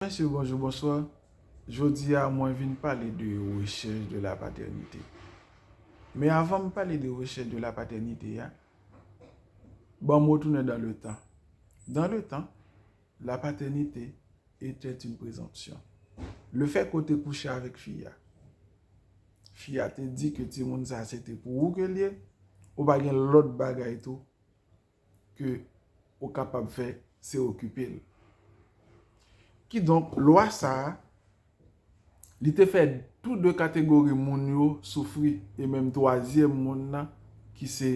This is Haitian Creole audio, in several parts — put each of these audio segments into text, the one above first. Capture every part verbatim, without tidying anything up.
Mesye, bonjou, bonswa. Jodi a, mwen vin pale de rechèch de la patènite. Men avan m pale de rechèch de la patènite a, ban m retounen dans le temps. Dans le temps, la patènite était une présomption. Le fè ke w te kouche avèk fi a, fi a te di ke timoun sa se te pou ou ke l ye, ou pa gen lòt bagay tou ke ou kapab fè, se okipe l. Kidonk, lwa sa a, li te fè tou de kategori moun yo soufri, e menm twazyèm moun nan, ki se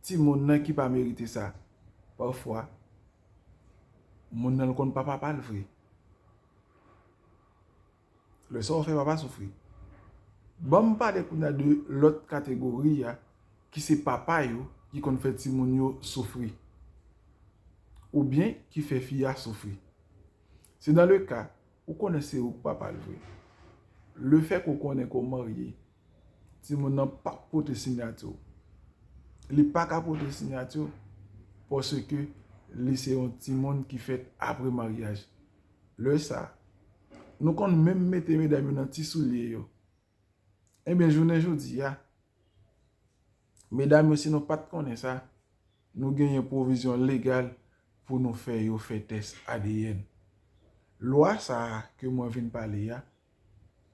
timoun nan ki pa merite sa. Pafwa, moun nan konn pa papa l vre. Lè sa w fè papa soufri. Ban m pale kounye a de lòt kategori a, ki se papa yo ki konn fè timoun yo soufri. Oubyen ki fè fi a soufri. Se dans le cas, ou konnen se ou k papa l vre. Le fè ke w konnen ke w marye, timoun nan p ap pote siyati w. Li pa ka pote siyati w paske li se yon timoun ki fèt apre maryaj. Lè sa, nou konn menm mete medam yo nan ti soulye yo. Ebyen, jounen jodi a, medam yo, si nou pa t konnen sa, nou genyen pwovizyon legal pou nou fè yo fè tès A D N. Lwa sa a ke mwen vin pale a,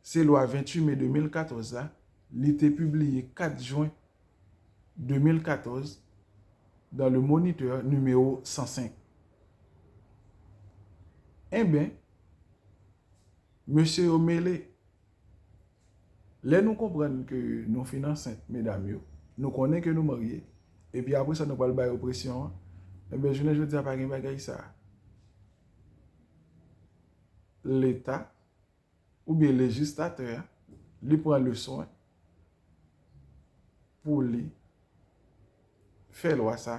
se lwa venntuit me de mil katòz la, li te pibliye kat jen de mil katòz dans Le Moniteur nimewo san senk. Enben, mesye yo mele. Lè nou konprann ke nou fin ansent, medam yo, nou konnen ke nou marye, epi apre sa nou pral bay yo presyon an, enben, jounen jodi a pa gen bagay sa. Leta oubyen lejislatè a, li pran le swen pou li fè lwa sa,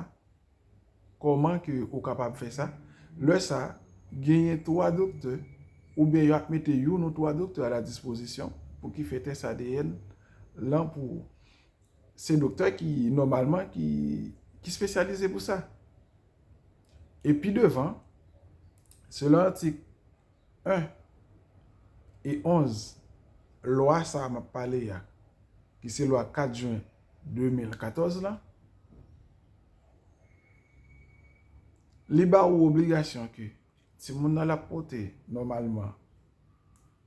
kòman ke ou kapab fè sa. Lè sa, genyen twa doktè, oubyen y ap mete youn ou twa doktè a la dispozisyon pou ki fè tès A D N lan pou ou. Se doktè ki, nòmalman, ki, ki espesyalize pou sa. E pi devan, selon atik en e onz lwa sa a m ap pale a, ki se lwa kat jen de mil katòz la, li ba ou obligasyon ke timoun nan l ap pote nòmalman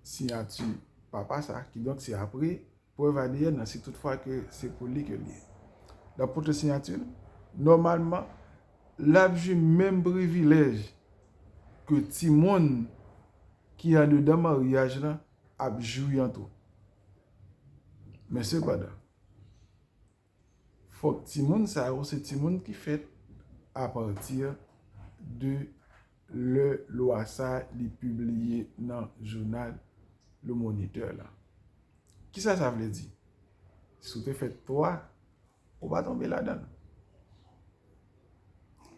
siyati papa sa, kidonk se apre prèv A D N nan, si toutfwa ke se pou li ke l ye. L ap pote siyati l, nòmalman, l ap jwi menm privilèj ke timoun ki andedan maryaj lan ap jwi an tou. Men sepandan, fòk timoun sa yo se timoun ki fèt apati de lè lwa sa li pibliye nan jounal Le Moniteur la. Kisa sa vle di? Si w te fèt twa, ou pa tonbe ladan l.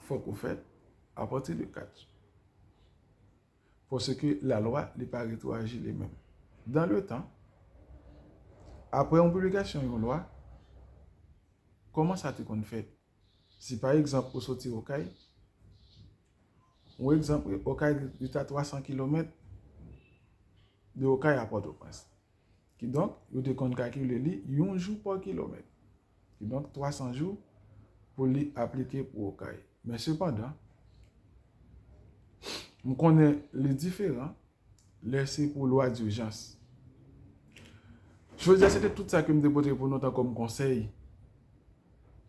Fòk ou fèt apati de kat. Paske lalwa, li pa retwoaji li menm. Dan le tan, apre yon piblikasyon yon lwa, kòman sa te konn fèt? Si pa egzanp ou soti Okay, yon egzanp, Okay li ta twa san kilomèt de Okay a Pòtoprens. Kidonk, yo te konn kalkile li yon jou pa kilomèt. Kidonk, twa san jou pou li aplike pou Okay. Men sepandan, m konnen li diferan lè se pou lwa dijans. Jodi a, se te tout sa ke m te pote pou nou tan kòm konsèy.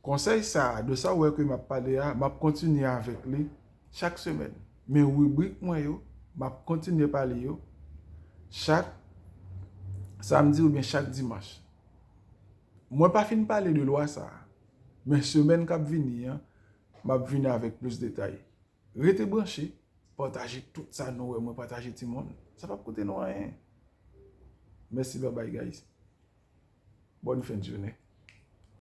Konsèy sa a, de sa w wè ke m ap pale a, m ap kontinye avèk li chak semèn. Men ribrik mwen yo, m ap kontinye pale yo chak samdi oubyen chak dimanch. Mwen pa fin pale de lwa sa a, men semèn k ap vini an, m ap vini avèk plis detay. Rete branche, pataje tout sa nou wè mwen pataje, timoun. Sa p ap koute nou anyen. Mèsi, babay, guys. Bòn fen de jounen.